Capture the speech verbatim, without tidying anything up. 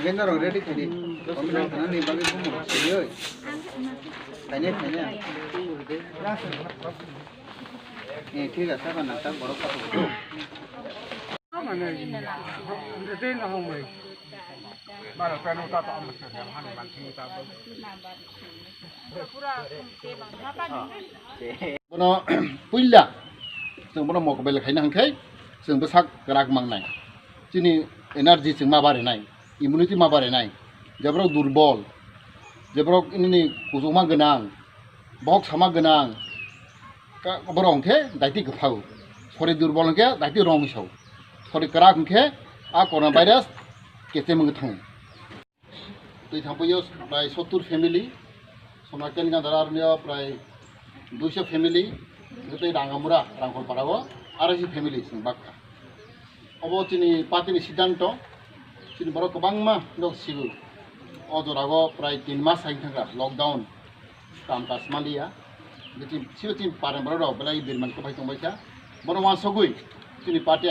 Again, norok ready khaidi. Computer thana ni bagwi bumo siyoi. Khaine, khaine. Eh, thik ase, sakha nang tak borok kha. Mane, ready na hong mai. Bara penu ta ta am se, han ban thing ta. Bono puila chwng bono mokbel khaina hwnkhe chwng bwsak kwrak mangnai. Chini energy chwng ma barinai, immunity ma barinai. Jeborok durbol, jeborok nini kuchukma gwnang, bohok sama gwnang, ka-, borok hwnkhe daiti kwphago. Sori durbol hwnkhe daiti romwi sao. Sori kwrak hwnkhe a corona virus kechemwng thango. Twi thangpaio prai sottur family, Somnath Kendra Gandhara arnio prai duiso family, tei Rangamura, Rangkhol parao araisi family chwng bakha. Obo chini party ni siddhanto, chini borok kwbangma nok sigo. O jorao prai tin mas hai thangkha lockdown, kam kaj maliya. Bichim, sibo chini party borok rok belai birman kwbai tongbaikha. Bono wansugwi chini party